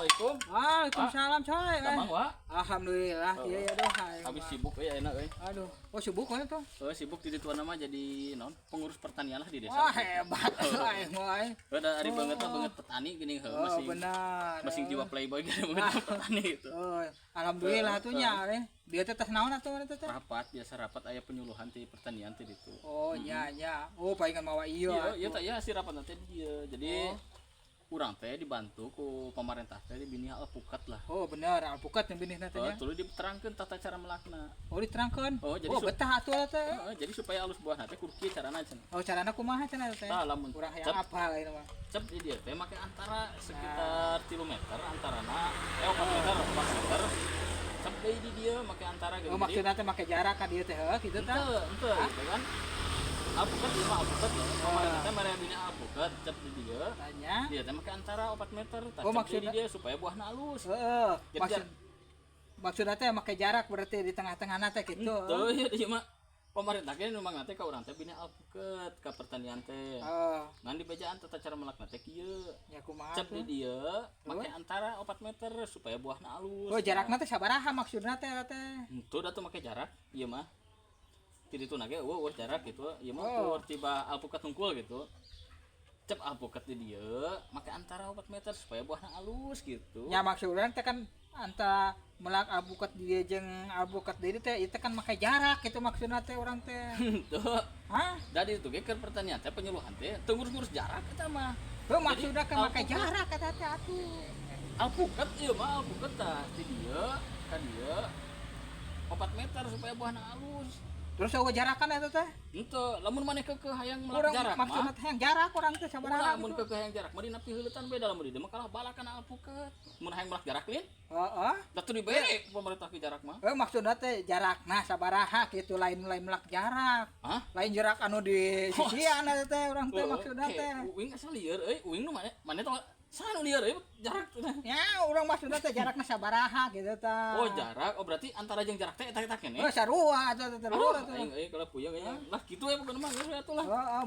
Assalamualaikum. Waalaikumsalam, coy. Damang, Wa? Alhamdulillah, iya ya doh. Habis sibuk euy ayeuna euy. Aduh, oh sibuk mana tuh? Oh, sibuk di ditu mah jadi naon? Pengurus pertanian lah di desa. Wah, hebat aing mah. Euy. Udah ari banget lah, banget petani gini heuh, Oh, masih benar. masih jiwa playboy gini, banget petani gitu. Oh, alhamdulillah tuh nya euy. Dia teh tes naon atuh teh teh? Rapat biasa, rapat aya penyuluhan ti pertanian ti ditu. Oh, nya nya. Oh, palingan mawa Iya, iya. iya tak iya si rapat nanti dia. Jadi urang teh dibantu ku pemerintah teh di binih alpukat lah. Oh, bener, alpukat yang binihna teh Oh, nya. tuluy diterangkeun tata cara melakna. Oh, diterangkeun. Oh, jadi Oh, betah atuh teh. Heeh, jadi supaya alus buah teh kudu kieu carana cenah. Oh, carana kumaha cenah teh? Tah, lamun Urang hayang cep apal ieu mah. Cep di dieu teh make antara sekitar 3 meter antarana, eh, 4 meter, 4 meter. Cep deui di dieu make antara gitu. Oh, maksudna teh make jarak ka dieu teh heuh kitu tah. Henteu, henteu gitu kan. Alpukat ieu mah alpukat ya. Pemerintah teh mere binih alpukat cep di dieu. Tanya. Dia teh make antara 4 meter tah, Oh, cep deui di dieu supaya buahna alus. Heeh, Jadi maksudna teh make jarak berarti di tengah-tengahna teh gitu. Henteu, ieu ieu mah pemerintah ge nu teh ka urang teh binih alpukat ka pertanian teh. Oh, Ngan dibejaan tata cara melakna teh kieu. Ya kumaha Cep di tuh? dieu make antara 4 meter supaya buahna alus. Oh, jarakna teh sabaraha maksudna teh teh? Henteu da tuh make jarak ieu mah. Ti ditu na ge euweuh euweuh jarak gitu. Ieu mah Oh. ukur tiba alpukat hungkul gitu. Cep alpukat di dieu make antara 4 meter supaya buahna alus gitu. Ya maksud urang teh kan antara melak alpukat di dieu jeung alpukat di dieu teh itu kan make jarak gitu maksudna teh urang teh. Henteu. Hah? Da ditu ge keur pertanian teh, penyuluhan teh teu ngurus-ngurus jarak eta mah. Heuh, maksudna kan make alpukat- jarak eta teh atuh. Alpukat ieu mah alpukat tah ti dieu ka dieu 4 meter supaya buahna alus. Terus euweuh jarakan eta teh? Henteu, lamun maneh keukeuh hayang melak Urang jarak maksudna mah. teh yang jarak urang teh sabaraha Ulah, mun gitu. keukeuh hayang jarak mah dina piheuletan beda, lamun di dieu mah kalah balakan alpukat. Mun hayang melak jarak lin, Heeh. da teu dibere ku pemerintah ke jarak mah. Eh, maksudna teh jarakna sabaraha gitu, lain lain melak jarak. Hah? Lain jarak anu di sisian eta teh urang teh Oh, maksudna oke. teh. Uing asa lieur euy, uing nu maneh maneh teh saha nu lieur euy jarak teh? Ya, urang maksudna teh jarakna sabaraha gitu tah. Oh, jarak. Oh, berarti antara jeung jarak teh eta eta keneh. Oh, sarua atuh teh Aduh, atuh. aing euy kalau puyeng euy. Lah kitu ya pokona mah geus atuh lah. Heeh.